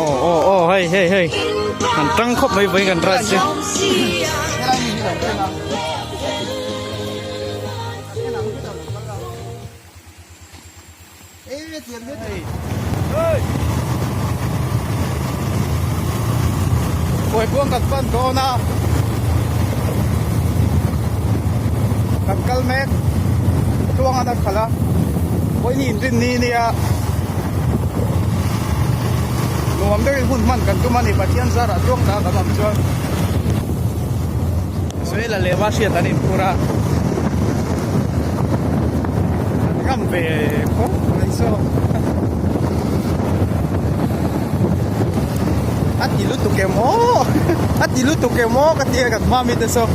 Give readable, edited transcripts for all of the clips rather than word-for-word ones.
Aw aw aw hei hei hei an tang khawp mai vawiin kan ride chu. Kawipuang kan pan dawn a, kan kal mek tluang an a khalh a, pawhin inrin ni nia nuam deuhin hun hman kan tum a ni Pathian zarah tluang ta kan awm chuan Suela leh Vahriat an inphur a. An ngam ve khawp mai saw. A ti lutuk em aw a ti lutuk em aw ka ti a kan hma mi te saw.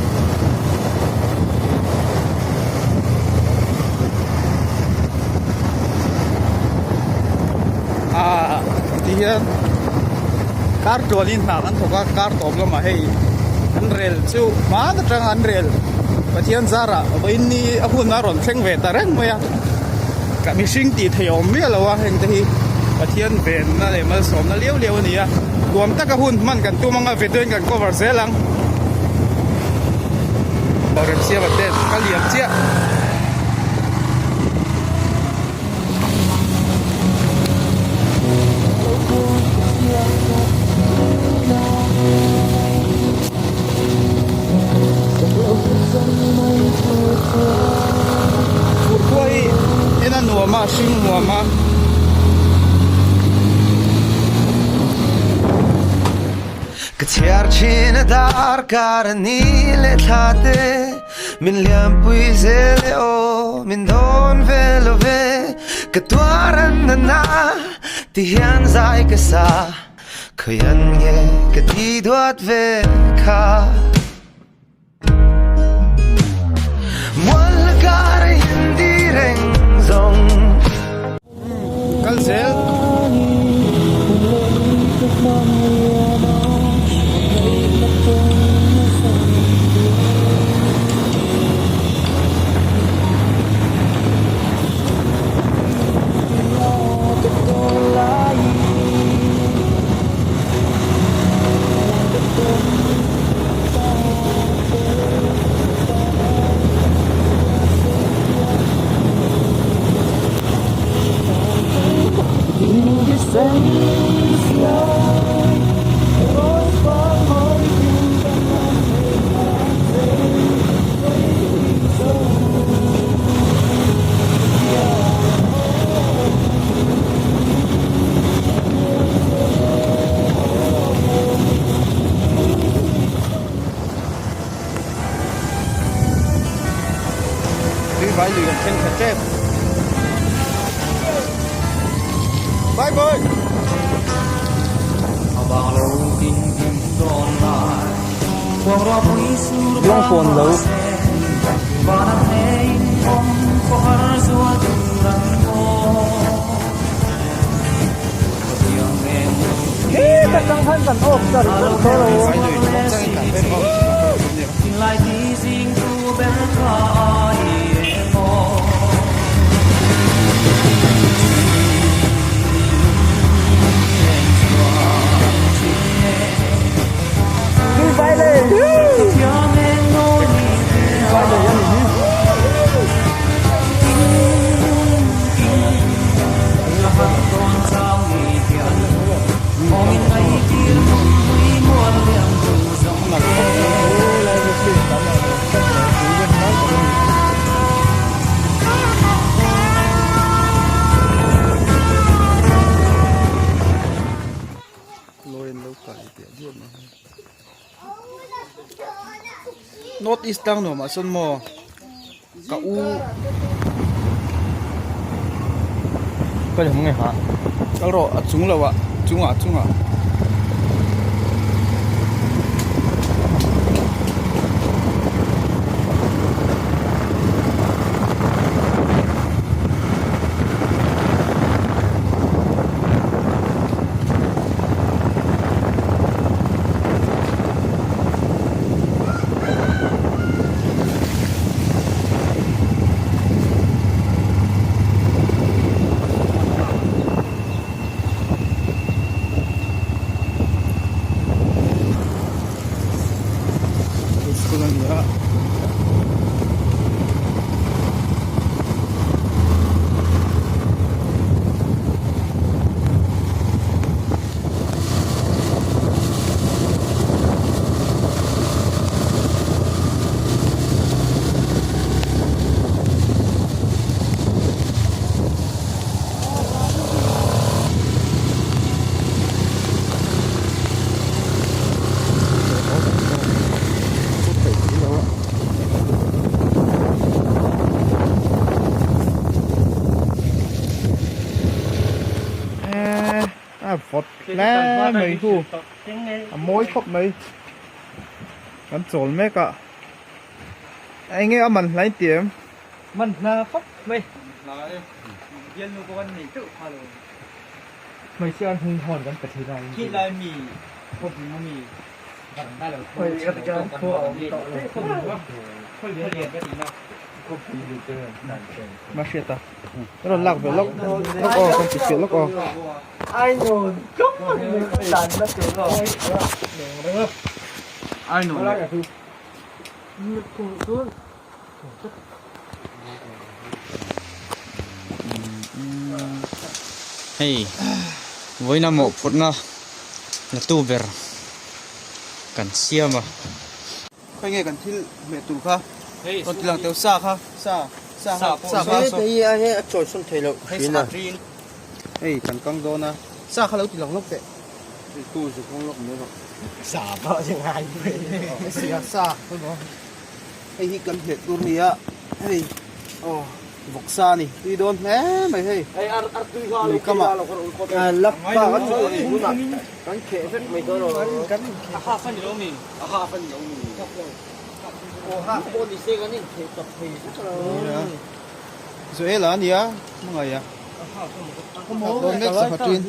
Ah ti hian kar tualin hna kan thawk a kar tawp lamah hei an rel chu hmaan atanga an rel Pathian zarah vawiin ni a hun a rawn thleng ve ta reng mai a ka mihring tih theih awm miah lo a heng te hi Pathian venna leh malsawmna liau liau a ni a nuam taka hun hman kan tum anga video in kan cover zel ang remsiama ten ka liam chiah. Furkhua hi en a nuam a hring nuam a. Ka chhiar thin a dar kar a ni leh thla te Min liampui zel e aw min dawn ve lo ve Ka tuar an na na ti hian zai ka sa Khawian nge ka ti duat ve kha Mual la kar a hindi reng zawng. Kal zel. Tui vai lui kan thleng thla tep. Bye bye. Lawng pawn lo. Vai lui changin kan vel ho. North East tlang nuamah sawn maw ka u kal rawh a chung lo ah chungah chungah. A vawt hle mai hu a mawi khawp mai kan chawl mek a eng nge a man hlain tih em? Man hla khawp mai. Hla e. Bialnu pawh kan nei teuh kha lo. Hmeichhia an hung hawn kan pe thei lai. Khi lai mi khawpui a mi varanda lo thu chhe lo tawk kan hmu kan tawh lo. Khawpui lian ka tihna. Khawpui lian te dan chen. Ma hriat a. Rawn lak ve lawk lawk aw kan ti fiah lawk aw. Ai nun tlawm mai dan na tur aw. Ai nun. Hei vawiina mawhphurhna la tu ber kan siam a. Khawi nge kan thil hmeh tur kha rawn ti lang teuh sa kha sa sa kha sa kha hei kan kang dawn a sa kha lo ti lang lawk teh. Sa Hei hi kan hmeh tur nia hei aw vawksa a ni tui dawn hle mai hei lui kam ah Joel a nia hmangaih a dawn mek sangha ṭin.